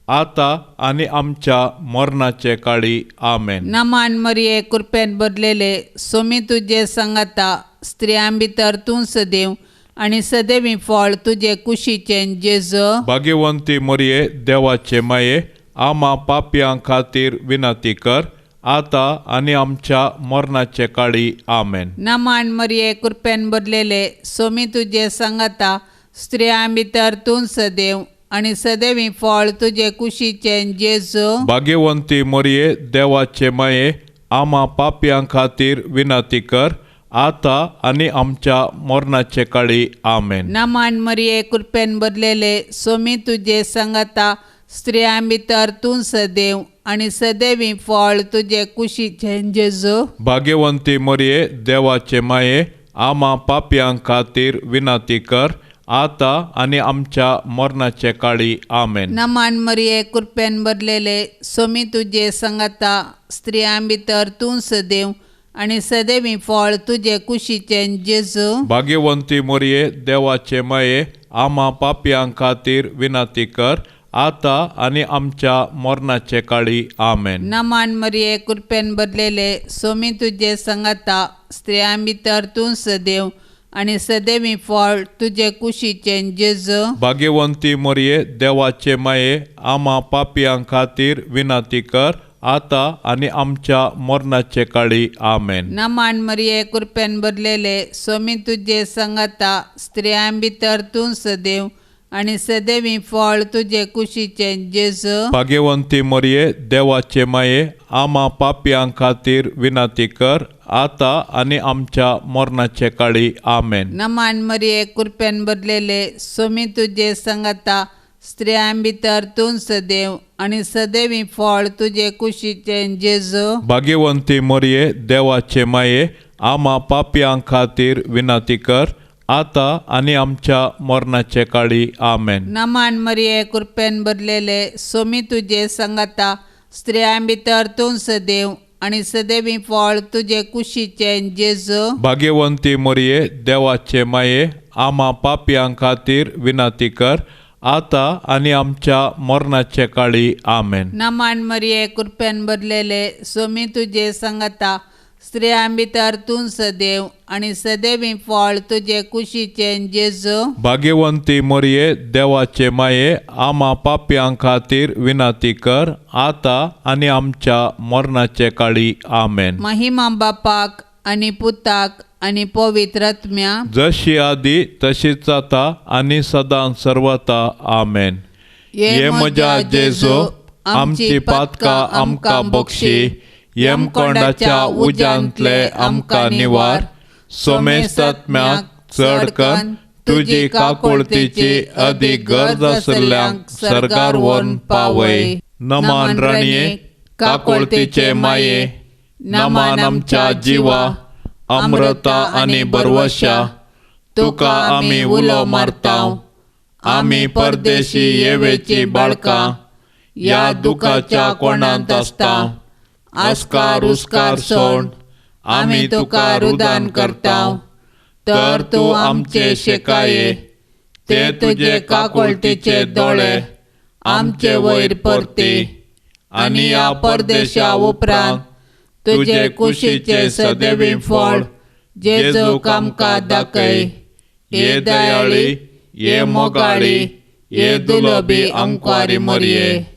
आतां आनी आमच्या मरणाचे काळी. आमेन. नामान मरये कृपेन भरलेले, सोमी तुजे सांगाता, स्त्रियां भितर तूं सदैव आनी सदैवी फळ तुजे कुशीचें जेजू. भाग्यवंती मरये देवाचे माये, आमा पापयां खातीर विनंती कर आतां आनी आमच्या मरणाचे काळी. आमेन. नामान मरये कृपेन भरलेले, सोमी तुजे सांगाता, स्त्रियां भितर तूं सदैव आनी सदैवी फळ तुजे कुशीचें जेजू. भाग्यवंती मरये देवाचे माये, आमा पापयां खातीर विनंती कर आतां आनी आमच्या मरणाचे काळी. आमेन. नामान मरये कृपेन भरलेले, सोमी तुजे सांगाता, स्त्रियां भितर तूं सदैव आनी सदैवी फळ तुजे कुशीचें जेजू. भाग्यवंती मरये देवाचे माये, आमा पापयां खातीर विनंती कर आतां आनी आमच्या मरणाचे काळी. आमेन. नामान मरये कृपेन भरलेले, सोमी तुजे सांगाता, स्त्रियां भितर तूं सदैव आनी सदैवी फळ तुजे कुशीचें जेजू. भाग्यवंती मरये देवाचे माये, आमा पापयां खातीर विनंती कर आतां आनी आमच्या मरणाचे काळी. आमेन. नामान मरये कृपेन भरलेले, सोमी तुजे सांगाता, स्त्रियां भितर तूं सदैव आनी सदैवी फळ तुजे कुशीचें जेजू. भाग्यवंती मरये देवाचे माये, आमा पापयां खातीर विनंती कर आतां आनी आमच्या मरणाचे काळी. आमेन. नामान मरये कृपेन भरलेले, सोमी तुजे सांगाता, स्त्रियां भितर तूं सदैव आनी सदैवी फळ तुजे कुशीचें जेजू. भाग्यवंती मरये देवाचे माये, आमा पापयां खातीर विनंती कर आतां आनी आमच्या मरणाचे काळी. आमेन. नामान मरये कृपेन भरलेले, सोमी तुजे सांगाता, स्त्रियां भितर तूं सदैव आनी सदैवी फळ तुजे कुशीचें जेजू. भाग्यवंती मरये देवाचे माये, आमा पापयां खातीर विनंती कर आतां आनी आमच्या मरणाचे काळी. आमेन. नामान मरये कृपेन भरलेले, सोमी तुजे सांगाता, स्त्रियां भितर तूं सदैव आनी सदैवी फळ तुजे कुशीचें जेजू. भाग्यवंती मरये देवाचे माये, आमा पापयां खातीर विनंती कर आतां आनी आमच्या मरणाचे काळी. आमेन. नामान मरये कृपेन भरलेले, सोमी तुजे सांगाता, स्त्रियां भितर तूं सदैव आनी सदैवी फळ तुजे कुशीचें जेजू. भाग्यवंती मरये देवाचे माये, आमा पापयां खातीर विनंती कर आतां आनी आमच्या मरणाचे काळी. आमेन. महिमा बापाक आनी पुताक आनी पवित्र आत्म्या, जशी आदी तशीच आतां आनी सदां सर्वता. आमेन. ये म्हज्या जेजू, आमची पातकां आमकां बक्षी, यमकोंडाच्या उज्यांतले आमकां निवार, सोमेस्तात्म्याक चड कन्न तुजी काकुळतीची अदीक गरज आशिल्ल्यांक सर्गार व्हरून पावय. नमान राणये, काकुळतीचे माये, नमान आमच्या जिवा, अमृता आनी बरवशा, तुका आमी उलो मारता. आमी परदेशी येवेची बाळकां, ह्या दुखाच्या कोणांत आसता. आस्कार उस्कार सोड आमी तुका रुदान करता, तर तूं आमचे शेकाये, ते तुजे काकुळतीचे दोळे आमचे वयर परती आनी ह्या परदेशा उपरांत तुजे कुशीचे सदैवी फळ जेजूक आमकां दाखय. हे दयाळी, हे मोगाळी, हे दुलबी अंकवारी मरये.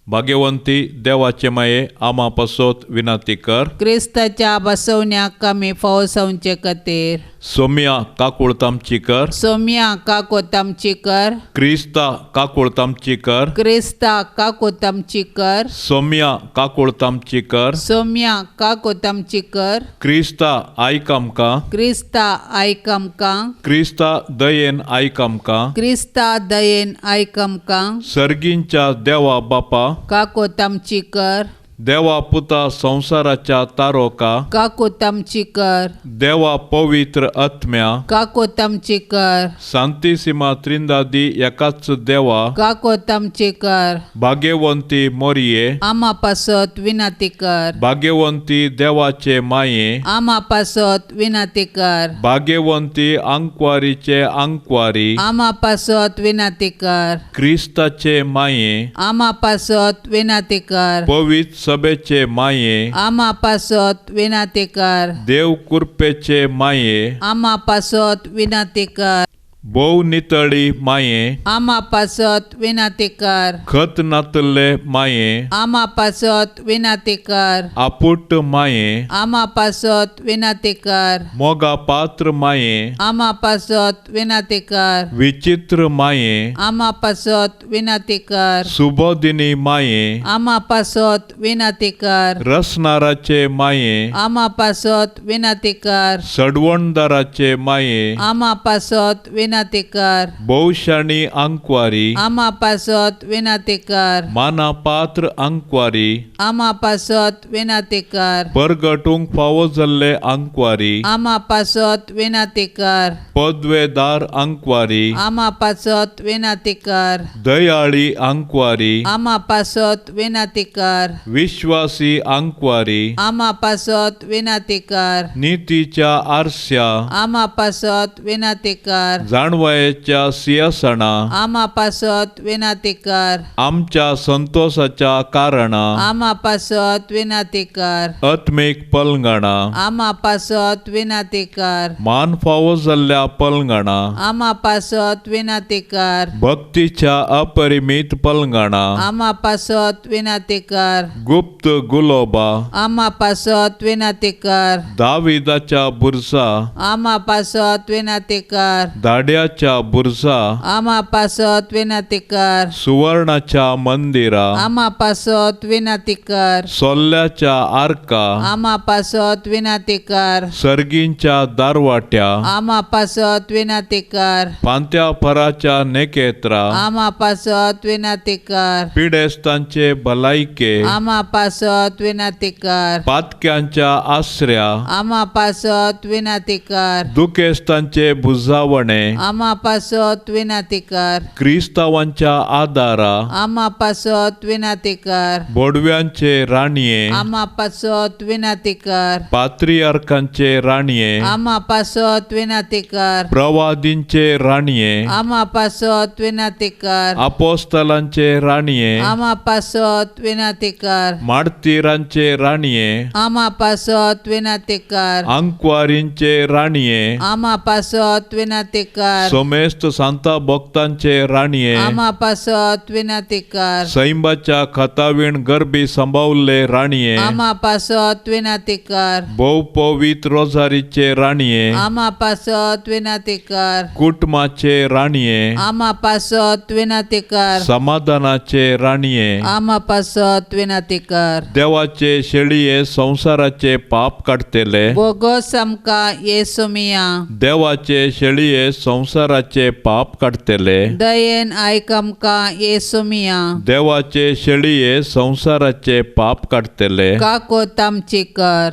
भाग्यवंती देवाचे माये, आमा पासत विनंती कर. क्रिस्ताच्या बसवण्याक आमी फावो जावचे खातीर. सोम्या काकुळत आमची कर, सोम्या काकोत आमची कर, क्रिस्ता काकुळत आमची कर, क्रिस्ता काकोत आमची कर, सोम्या काकुळत आमची कर, सोम्या काकोत आमची कर, क्रिस्ता आयक आमकां, क्रिस्ता आयक आमकां, क्रिस्ता दयेन आयक आमकां, क्रिस्ता दयेन आयक आमकां, सर्गींच्या देवा बापा काकोत आमची कर, देवा पुता संवसाराच्या तारोका काकोत आमची कर, देवा पवित्र आत्म्या काकोत आमची कर, सांतिसिमा त्रिंदादी एकाच देवा काकोत आमची कर, भाग्यवंती मोरये आमा पासत विनंती कर, भाग्यवंती देवाचे माये आमा पासत विनंती कर, भाग्यवंती आंकवारीचे आंकवारी आमा पासत विनंती कर, क्रिस्ताचे माये आमा पासत विनंती कर, पवित्र सभेचे माये आमा पासत विनंती कर, देव कृपेचे माये आमा पासत विनंती कर, भोव नितळी माये आमा पासत विनंती कर, खत नातल्ले माये आमा पासत विनंती कर, आपुट माये आमा पासत विनंती कर, मोगा पात्र माये आमा पासत विनंती कर, विचित्र माये आमा पासत विनंती कर, सुबोधिनी माये आमा पासत विनंती कर, रसनाराचे माये आमा पासत विनंती कर, सडवणदाराचे माये आमा पासत विनंती कर, भोवशाणी आंकवारी आमा पासत विनंती कर, माना पात्र आंकवारी आमा पासत विनंती कर, परगटूंक फावो जाल्ले आंकवारी आमा पासत विनंती कर, पदवेदार आंकवारी आमा पासत विनंती कर, दयाळी आंकवारी आमा पासत विनंती कर, विश्वासी आंकवारी आमा पासत विनंती कर, नितीच्या आरस्या आमा पासत विनंती कर, जाणवयेच्या सिंहासना आमा पासत विनंती कर, आमच्या संतोषाच्या कारणा आमा पासत विनंती कर, आत्मीक पलंगणा आमा पासत विनंती कर, मान फावो जाल्ल्या पलंगणा आमा पासत विनंती कर, भक्तीच्या अपरिमीत पलंगणा आमा पासत विनंती कर, गुप्त गुलोबा आमा पासत विनंती कर, दाविदाच्या बुरसा आमा पासत विनंती कर, दाड्याच्या बुरसा आमा पासत विनंती कर, सुवर्णाच्या मंदिरा आमा पासत विनंती कर, सोल्ल्याच्या आर्का आमा पासत विनंती कर, सर्गींच्या दारवाट्या आमा पासत विनंती कर, पांत्या फराच्या नेकेत्रा आमा पासत विनंती कर, पिडेस्तांचे भलायके आमा पासत विनंती कर, पातक्यांच्या आसऱ्या आमा पासत विनंती कर, दुखेस्तांचे भुजावणे आमा पासत विनंती कर, क्रिस्तावांच्या आदारा आमा पासत विनंती कर, बोडव्यांचे राणये आमा पासत विनंती कर, पात्रियार्कांचे राणये आमा पासत विनंती कर, प्रवादींचे राणये आमा पासत विनंती कर, अपोस्तलांचे राणये आमा पासत विनंती कर, मार्तीरांचे राणये आमा पासत विनंती कर, आंकवारींचे राणये आमा पासत विनंती कर, समेस्त सांता भक्तांचे राणये आमा पासत विनंती कर, सैंबाच्या खतावीण गरबी सांबावल्ले राणये आमा पासत विनंती कर, भोव पवित्र रोजारीचे राणये आमा पासत विनंती कर, कुटुंबाचे राणये आमा पासत विनंती कर, समाधानाचे राणये आमा पासत विनंती कर, देवाचे शेळये संवसाराचे पाप काडटले बोगोस आमकां येसू मिया, देवाचे शेळये संवसाराचे पाप काडटले दयेन आयक आमकां येसू मिया, देवाचे शेळये संवसाराचे पाप काडटले काकोत आमची कर,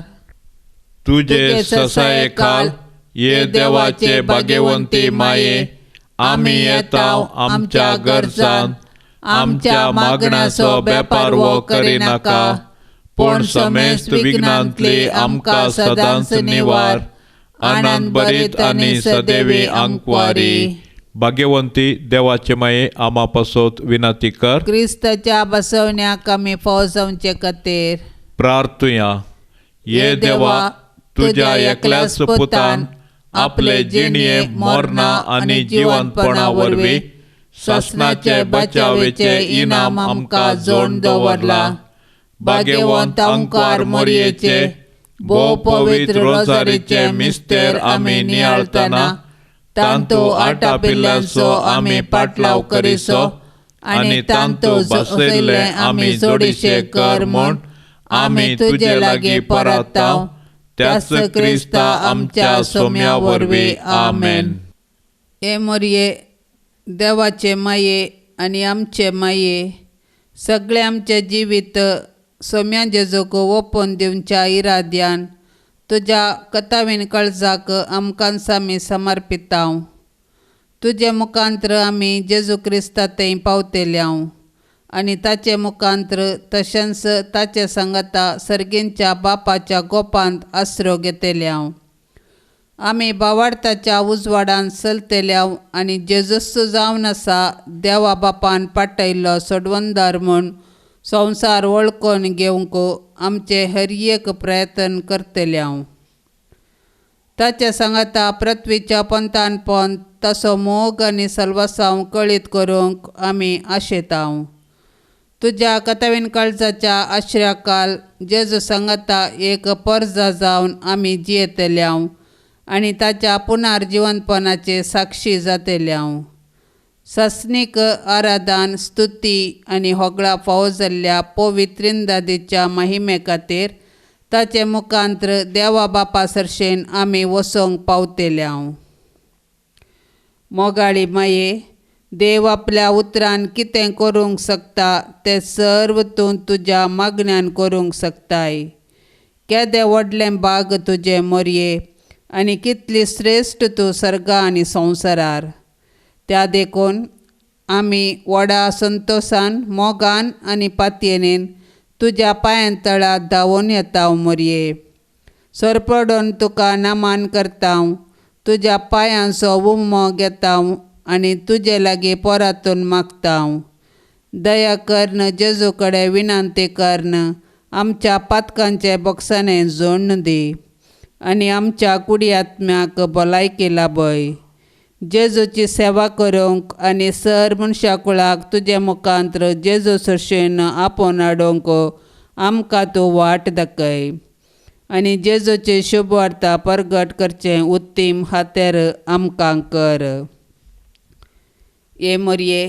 तुजे ससाये खाल ये देवाचे भाग्यवंती माये आमी येता आमच्या गरजान आमच्या मागण्याचो बेपारवो करिनाका पूण समेस्त विघ्नांतली आमकां सदांच निवार आनंद भरीत आनी सदैवी आंकवारी. भाग्यवंती देवाचे माये आमा पासत विनंती कर. क्रिस्ताच्या बसवण्याक आमी फाव जावचे खातीर प्रार्थुया. ये देवा, तुज्या एकल्याच पुतान आपले जिणये मरणा आनी जिवंतपणा वरवीं सासणाचे बचावेचे इनाम आमकां जोड दवरला. भाग्यवंत आंकवार मोरयेचे भोव पवित्र रोजारीचे मिस्तेर आमी नियाळतना तांतू आटापिल्ल्यांचो आमी पाटलाव करिसो आनी तांतू बसयल्ले आमी जोडीशे कर म्हूण आमी तुजे लागीं परताव त्याच क्रिस्ता आमच्या सोम्या वरवीं. आमेन. हे मोरये देवाचे माये आनी आमचे माये सगळे आमचे जिवीत सोम्या जेजूक ओपून दिवच्या इराद्यान तुज्या कथावीन कळजाक आमकां आमी समर्पितांव. तुजे मुखांत्र आमी जेजू क्रिस्ता थंय पावतेल्यांव आनी ताचे मुखांत्र तशेंच ताचे सांगाता सर्गींच्या बापाच्या गोपांत आसरो घेतल्यांव. आमी बावाडताच्या उजवाडान चलतेल्यांव आनी जेजूस जावन आसा देवा बापान पाटयल्लो सोडवंदार म्हूण संवसार वळखून घेवंक आमचे हर एक प्रयत्न करतल्यांव. ताचे सांगाता पृथ्वीच्या पंथान पंथ तसो मोग आनी सल्वासांव कळीत करूंक आमी आशेतांव. तुज्या कथावीन काळजाच्या आश्र्याकाल जेजू सांगाता एक पर्जा जावन आमी जियेतल्यांव आनी ताच्या पुनर्जिवनपणाचे साक्षी जातल्यांव. सस्नीक आराधन स्तुती आनी होगळा फावो जाल्ल्या पवित्रिंदादीच्या महिमे खातीर ताचे मुखांत्र देवा बापा सरशेन आमी वसोंक पावतेल्यांव. मोगाळी माये, देव आपल्या उतरान कितें करूंक शकता तें सर्व तूं तुज्या मागण्यान करूंक शकताय. केदें व्हडलें बाग तुजें मोरये आनी कितली श्रेश्ठ तूं सर्गा आनी संवसारार. त्या देखून आमी व्हडा संतोशान मोगान आनी पातयेन तुज्या पांयां तळा धांवून येता मोरये. सरपडून तुका नमान करता, तुज्या पांयांचो उमो घेता आनी तुजे लागीं परतून मागता. दया करून जेजू कडेन विनंती करून आमच्या पातकांचे बोक्साने जोडून दी आनी आमच्या कुडी आत्म्याक भलायकी लाभय. जेजूची सेवा करूंक आनी सर मनशा कुळाक तुजे मुखांत्र जेजू सरशेन आपोवन हाडूंक आमकां तूं वाट दाखय आनी जेजूची शुभवार्ता परगट करचें उत्तीम हातेर आमकां कर. हे मोरये,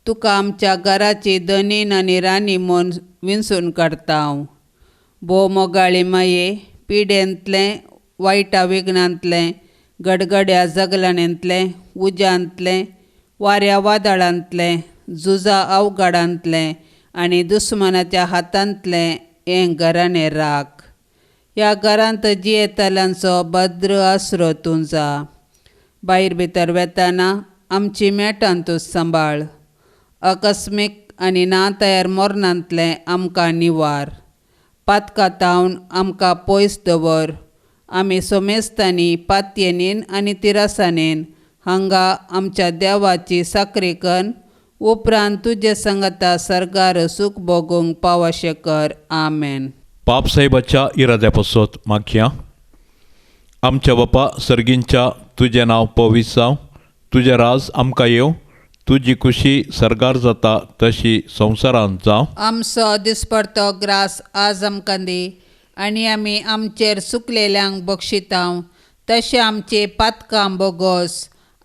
तुका आमच्या घराची धनीन आनी राणी म्हूण विंचून काडटा. भोव मोगाळी माये, पिडेंतलें, वायटा विघ्नांतलें, गडगड्या जगलाणेंतलें, उज्यांतलें, वाऱ्या वादळांतलें, झुजा अवघडांतलें आनी दुस्मानाच्या हातांतलें हें घराणें राख. ह्या घरांत जियेतल्यांचो भद्र आसरो तूं जा. भायर भितर वेताना आमची मेटां तूं सांबाळ. आकस्मीक आनी ना तयार मरणांतलें आमकां निवार. पातकां तावन आमकां पयस दवर. आमी सोमेस्तांनी पातयेनीन आनी तिरासानेन हांगा आमच्या देवाची साकरी करून उपरांत तुजे सांगाता सर्गार सूख भोगूंक पावशें कर. आमेन. पाप साहेबाच्या इराद्या पासत मागया. आमच्या बापा सर्गींच्या, तुजें नांव पवित्र जावं, तुजें राज आमकां येवं, तुजी खुशी सर्गार जाता तशी संवसारांत जावं. आमचो दिसपडतो ग्रास आज आमकां दी आनी आमी आमचेर सुकलेल्यांक बक्षितांव तशें आमचे पातकां बोगोस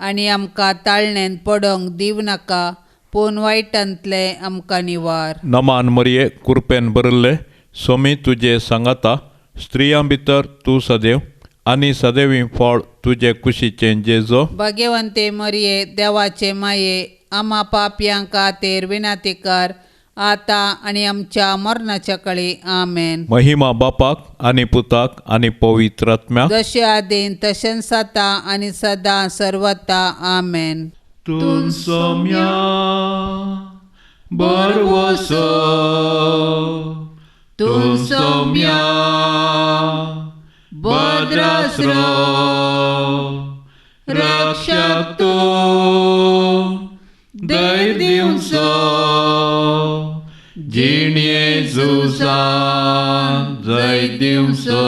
आनी आमकां ताळणेंत पडोंक दिव नाका पूण वायटांतलें आमकां निवार. नमान मरये, कुरपेन भरिल्ले सोमी तुजे सांगाता, स्त्रियां भितर तूं सदैव आनी सदैवी फळ तुजे कुशीचें जेजो. भगवंते मरये, देवाचे माये, आमा पापयां खातीर विनंती कर आतां आनी आमच्या मरणाच्या कळी. आमेन. महिमा बापाक आनी पुताक आनी पवित्र आत्म्याक, जशें आदीन तशेंच आतां आनी सदां सर्वता. आमेन. तूं सोम्या बरवसो, तूं सोम्या भद्रास्रो, रक्षक तूं धैर्य दिवचो, जिणे झुजान जय दिवचो.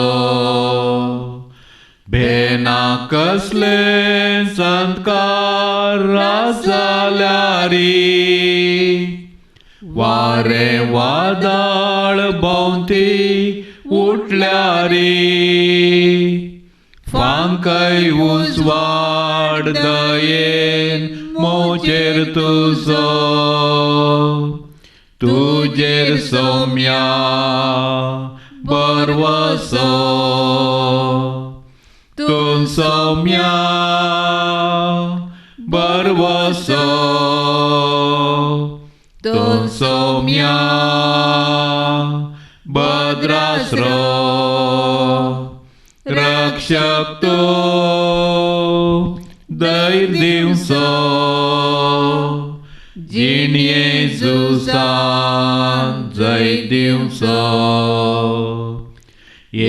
भेना कसले संस्कार जाल्यारी, वारे वादळ भोंवती उठ फुटल्यारी फांकय उजवाड दयेन मोचेर तुजो तुजेर सोम्या बरवसो तूं सोम्या बरवसो तूं सोम्या भद्रास्रो रक्षक तूं धैर्य दिवचो जिणये झुजान जैत दिवचो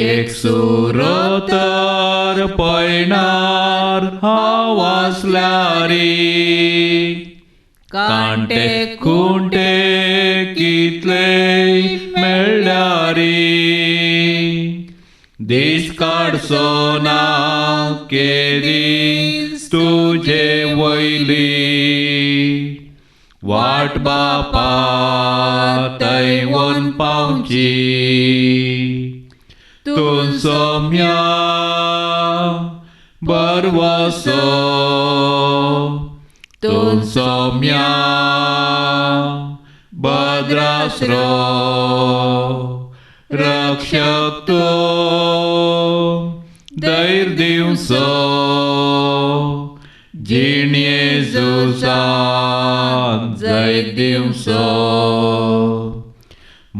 एक सुरो तर पयणार हांव आसल्यारी कांटे खुंटे कितले मेळ्ळ्यारी दीस काडचो ना केदीस तुजे वयली वाट बापा थंय वन पावची तूं सोम्या बरवसो तूं सोम्या भद्रास्रो रक्षक तूं धैर्य दिवचो जिणये झुजान जैत दिवचो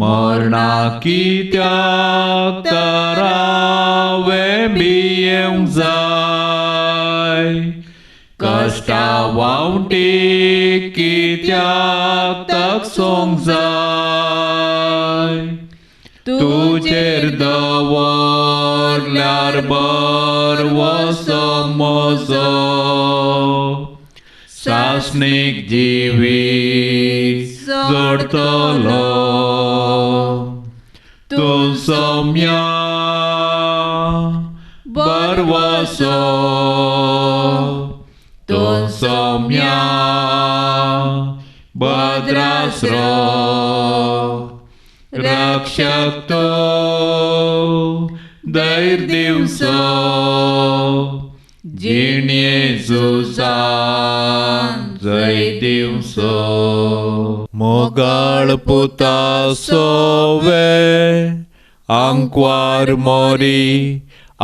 मरणा कित्याक तर हांवें भियेवंक जाय कश्टा वावटी कित्याक तकसूंक जाय तुजेर दवरल्यार बरवसो म्हजो सासणीक जिवीत जोडतलो तूं सोम्या बरवसो तूं सोम्या भद्रास्रो रक्षक तूं धैर्य दिवचो जिणये झुजान जैत दिवचो मोगाळ पुता सोवे आंकवार मोरी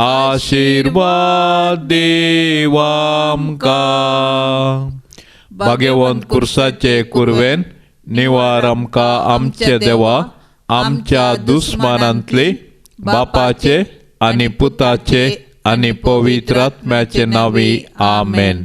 आशिर्वाद दीव आमकां भाग्यवंत कुर्साचे कुरवेन निवार आमकां आमचे देवा आमच्या दुस्मानांतली बापाचे आनी पुताचे आनी पवित्र आत्म्याचे नांवी आमेन.